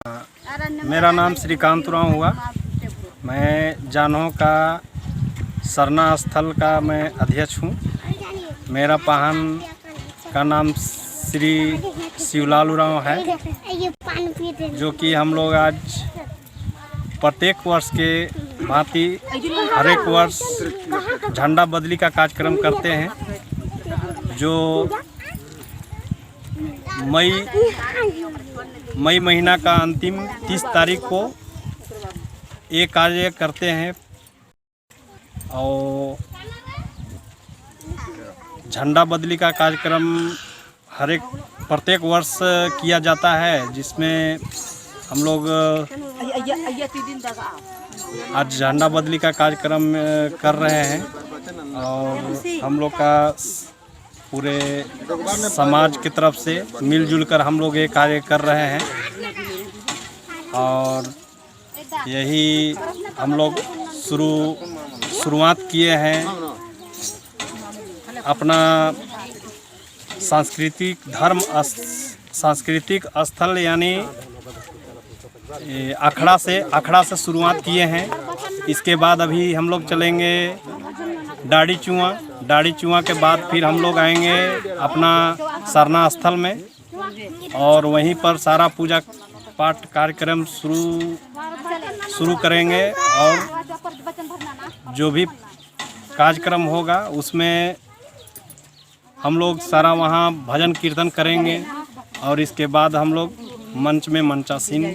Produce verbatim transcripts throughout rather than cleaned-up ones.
मेरा नाम श्रीकांत उराँव हुआ। मैं जान्हो का सरना स्थल का मैं अध्यक्ष हूँ। मेरा पाहन का नाम श्री शिवलाल उराँव है, जो कि हम लोग आज प्रत्येक वर्ष के भांति हर एक वर्ष झंडा बदली का कार्यक्रम करते हैं, जो मई, मई महीना का अंतिम तीस तारीख को ये कार्य करते हैं। और झंडा बदली का कार्यक्रम हर एक, प्रत्येक वर्ष किया जाता है, जिसमें हम लोग आज झंडा बदली का कार्यक्रम कर रहे हैं और हम लोग का पूरे समाज की तरफ से मिलजुल कर हम लोग ये कार्य कर रहे हैं। और यही हम लोग शुरू, शुरुआत किए हैं अपना सांस्कृतिक धर्म अस-, सांस्कृतिक स्थल यानी, ए, अखड़ा से, अखड़ा से शुरुआत किए हैं। इसके बाद अभी हम लोग चलेंगे डाड़ी चुआ, डाड़ी चुआ के बाद फिर हम लोग आएंगे अपना सरना स्थल में। और वहीं पर सारा पूजा पाठ कार्यक्रम शुरू, शुरू करेंगे और जो भी कार्यक्रम होगा उसमें हम लोग सारा वहाँ भजन कीर्तन करेंगे और इसके बाद हम लोग मंच में मंचासीन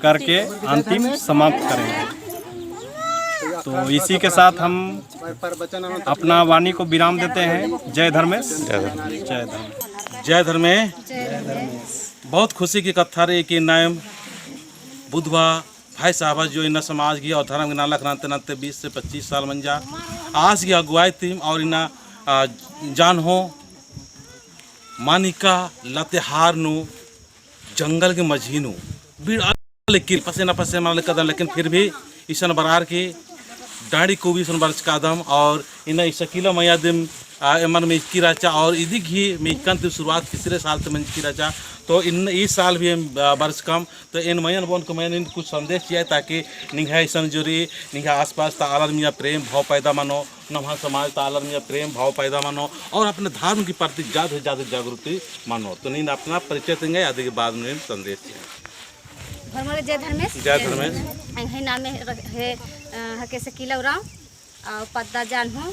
करके अंतिम समाप्त करेंगे। तो इसी के साथ हम अपना वाणी को विराम देते हैं। जय धर्मेश। जय धर्मेश। जय धर्मेश। जय धर्मेश। बहुत खुशी की कत्था रई कि नायम बुधवा भाई साहब जो इन्ना समाज गही और धर्म गही नलख नन्ते नन्ते बीस से पच्चीस साल मंजा। आस गही अगुवाई तिम और इन्ना, आ, जान्हो मानिका लतेहार नू जंगल गही मझी नू बीड़ा लेकिन पसेना पसेना लेकदन, लेकिन फिर भी इसन बरार की डाड़ी को भी इसन बरचकादम और इन्ना ई सकीला मया दिम, आ, एमन मेजकी रहचा और इदी गही मेजकन ती शुरुआत किसरे साल ती मंजकी रहचा। तो इन ई साल भी एम, आ, बरचकम। तो एन मयन बोन को मयन कुछ संदेश चिआ ताकि निंग्है इसन जुरी निंग्है आसपास ता आलर मइय्याँ प्रेम भाव पैदा मनो, नम्है समाज ता आलर मइय्याँ प्रेम भाव पैदा मनो और अपने धर्म की प्रति ज्यादा से ज्यादा जागृति मनो। तो नीन अपना परिचय तेंगे, आदि के बाद में संदेश चिआ। होरमर जय धर्मेश। जय धर्मेश। एंग्है नामे हे, अ, हके सकीला उराँव। और पद्दा जान्हो।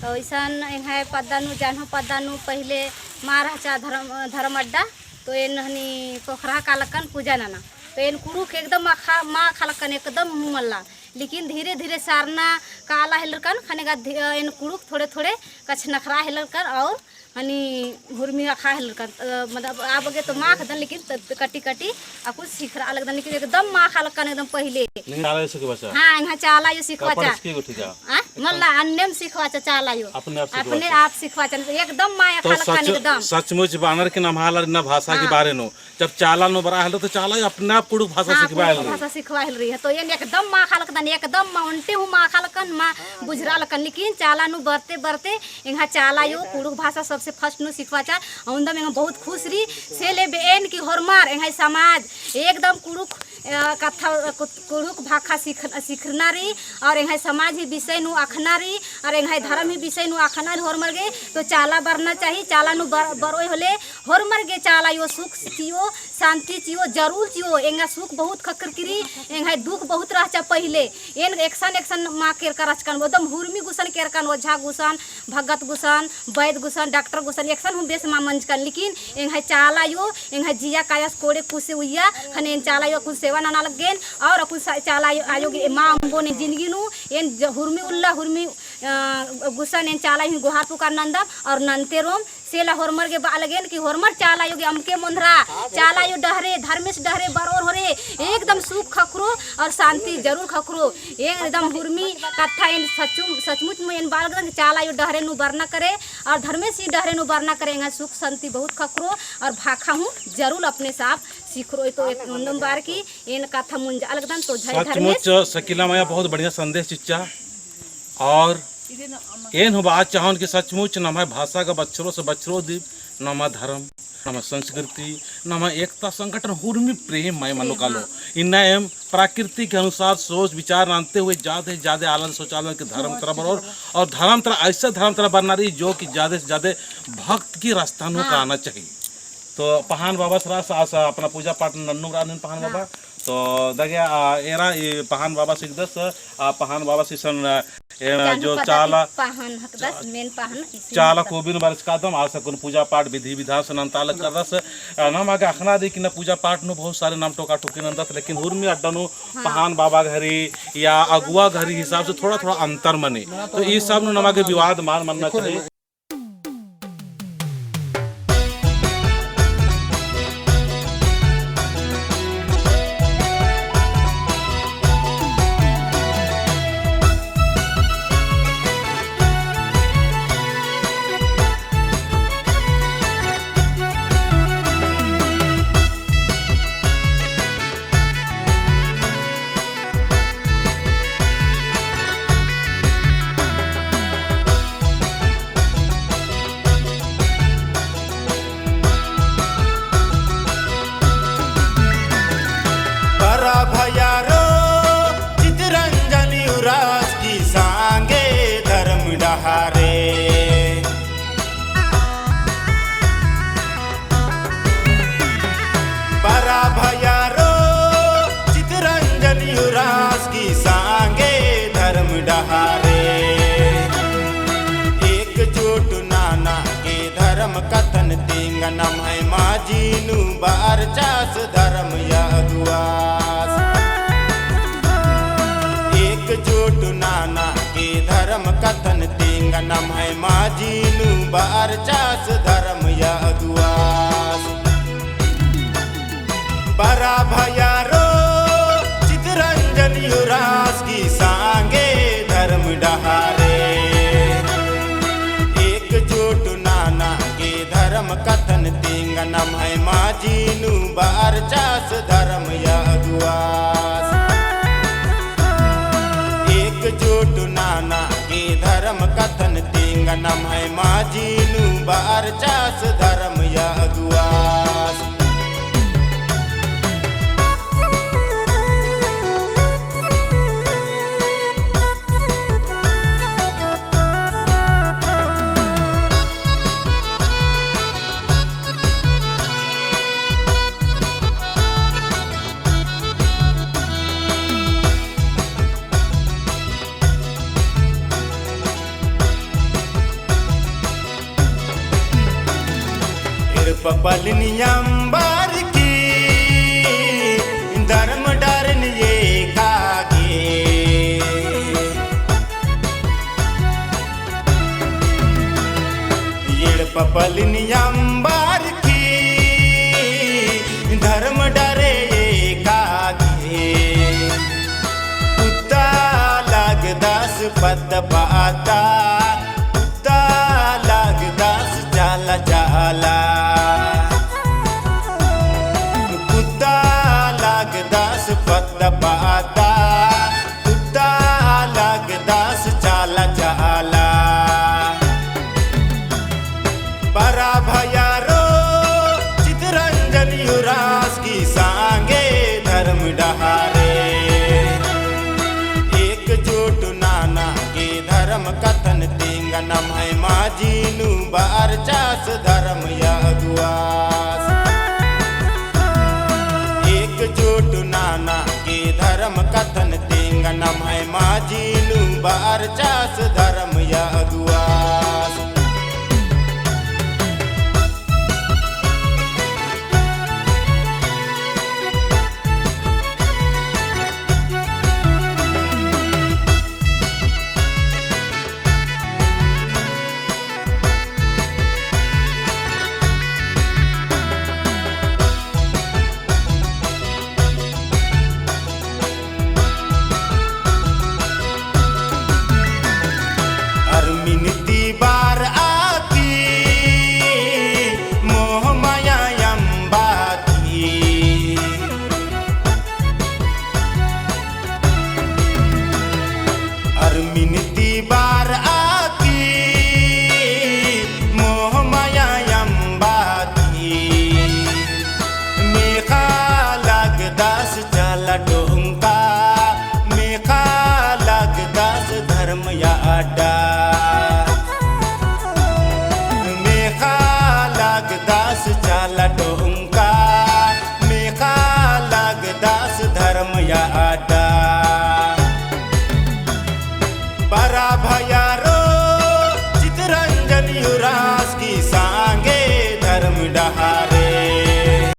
तो इसन एंग्है पद्दा नू जान्हो, पद्दा नू पहिले मा रहचा धर्म, धर्म अड्डा, तो एन हनी पोखरा कालकन पूजा नना। तो एन कुँड़ुख़ एकदम मा खा-, मा ख़लकन एकदम हूँ मल्ला। लेकिन धीरे धीरे सारना काला हेलरकन, ख़ने का धि-, एन कुँड़ुख़ थोड़े थोड़े कछनखरा हेलरकन और हनी हुरमी अख़ा हेलरकन, अ, मतलब, आबगे तो मा अख़दन, लेकिन त-, कटी कटी अक्कुन सिखरा लगदन, लेकिन एकदम मा अख़ा लगकन एकदम पहिले। नहीं, चाला आयो सिखवाचा। हाँ, एंग्है चाला आयो सिखवाचा। कपड़ा सिखी गो ठीक है। हाँ? मल्ला अन्नेम सिखवाचा चाला आयो। अपने आप सिखवाचा। अपने आप सिखवाचा, एकदम मा अख़ा लगकन एकदम। सचमुच बानर के नम्है आलर इन्ना भाषा के बारे नू जब चाला नू बरआ हेलरा तो चाला आयो अपने आप कुँड़ुख़ भाषा सिखबआ हेलरी। हाँ, कुँड़ुख़ भाषा सिखबआ हेलरी है। तो एन एकदम मा अख़ा लगदन, एकदम मा ओन्टे हूँ मा अख़ा लगकन, मा बुझरआ लगकन, लेकिन चाला नू बरते बरते एंग्है चाला आयो कुँड़ुख़ भाषा सबसे first नू सिखवाचा। औंदम एंगा बहुत खुश रई। से ले बेन की होरमर एंग्है समाज एकदम कुँड़ुख़, अ, कत्था, अ, कु-, कुँड़ुख़ भाखा सिख-, सिखरना रई और एंग्है समाज ही विषय नू अख़ना रई और एंग्है धर्म ही विषय नू अख़ना रई होरमर गे। तो चाला बरना चाही, चाला नू बर-, बरओय होले होरमर गे चाला आयो सुख चिओ, शांति चिओ, जरूर चिओ। एंगा सुख बहुत ख़क्खरकी रई, एंग्है दुख बहुत रहचा पहिले। एन एकसन एकसन मा केरका रहचकन, एकदम हुरमी गुसन केरकन, ओझा गुसन, भगत गुसन, वैद गुसन, डॉक्टर गुसन, एकसन हूँ बेस मा मंजकन, लेकिन एंग्है चाला आयो, एंग्है जिया कायस कोड़े कुसे उइया, ख़ने एन चाला आयो अक्कुन सेवा नना लग्गेन, और अक्कुन सा-, चाला आयो, आयो गे मा अम्बोन जिंदगी नू, एन ज-, हुरमी उल्ला, हुरमी, अ, गुसन एन चाला आयो गोहार पुकार नन्दम, और नन्ते रोम, से ला होरमर गे बआ लगेन कि होरमर चाला आयो गे अमके मोन्धरा, चाला आयो डहरे, धर्मेस डहरे बरओर होरे, एकदम सुख ख़क्खरो और शांति जरूर ख़क्खरो। एकदम हुरमी कत्था एन सचु-, सचमुच में एन बआ लगदन कि चाला आयो डहरे नू बरना करे और धर्मेस ही डहरे नू बरना करे, एंगा सुख शांति बहुत ख़क्खरो और भाखा हूँ जरूर अपने साफ सिखरो। तो एक नंबर की एन कत्था मुंजा लगदन तो जय धर्मेस। सचमुच सकीला मया बहुत बढ़िया संदेश चिच्चा। और एन हूँ बआ चाहोन कि सचमुच नम्है भाषा गा बछरो से बछरो दिम नमा धर्म, नमा संस्कृति, नमा एकता संगठन हुरमी प्रेम मय मनो कालो। इन्ना एम प्राकृतिक के अनुसार सोच विचार नन्ते हुए जादे जादे आलर सोचालर कि धर्म तरा बरओर, और धर्म तरा ऐसा धर्म तरा बरना रई जो कि जादे से जादे भक्त की रास्ता नू काना चाहिए। तो पहान बाबा सरा सा, सा अपना पूजा पाठ नन्नुम रअनर पहान बाबा। तो दगे, आ, एरा ई पहान बाबा सिकदस, आ, पहान बाबा सिसन, आ, एरा जो चाला, पहान हकदस, मेन पहान इसी चाला हकदस। कोबिन बरचकादम, आस अक्कुन पूजा पाठ विधि विधान से नन्तालक करदस। आ, नम आगे अखना दी कि ना पूजा पाठ नू बहुत सारे नाम टोका टोकी नन्दत, लेकिन हुरमी अड्डा नू पहान बाबा घरी या अगुआ घरी हिसाब से थोड़ा थोड़ा अंतर मनी। तो ई सब नू नम आगे विवाद मान मन्ना चाहिए। बरा भैयारो चितरंजन उराँवस की संगे धर्म डहरे। बरा भैयारो चितरंजन उराँवस की संगे धर्म डहरे। एकजुट नना के धर्म कत्थन तिंगआ नम्है माझी नू बरचस धर्म अगुवास। एकजुट नना के धर्म कत्थन तिंगआ नम्है माझी नू बरचस धर्म अगुवास। बरा भैयारो चितरंजन उराँवस की संगे धर्म डहरे। एकजुट नना के धर्म कत्थन तिंगआ नम्है माझी नू बरचस धर्म अगुवास। एकजुट नना के धर्म कत्थन तिंगआ नम्है माझी नू बरचस धर्म अगुवास। एड़पा पल्लिन अम्बर की धर्म डहरेन एका गे। एड़पा पल्लिन अम्बर की धर्म डहरे एका गे। कुत्ता लगदस पद्दा पद्दा, कुत्ता लगदस चाला चाला। कुत्ता लगदस पद्दा पद्दा, कुत्ता लगदस चाला चाला। बरा भैयारो चितरंजन उराँवस की संगे धर्म डहरे। एकजुट नना के धर्म कत्थन तिंगआ नम्है माझी नू बरचस धर्म अगुवास। एकजुट नना के धर्म कत्थन तिंगआ नम्है माझी नू बरचस धर्म अगुवास। अरमिन ती बरआ की मोह माया अम्बा की। अरमिन ती बरआ की मोह माया अम्बा लड्डू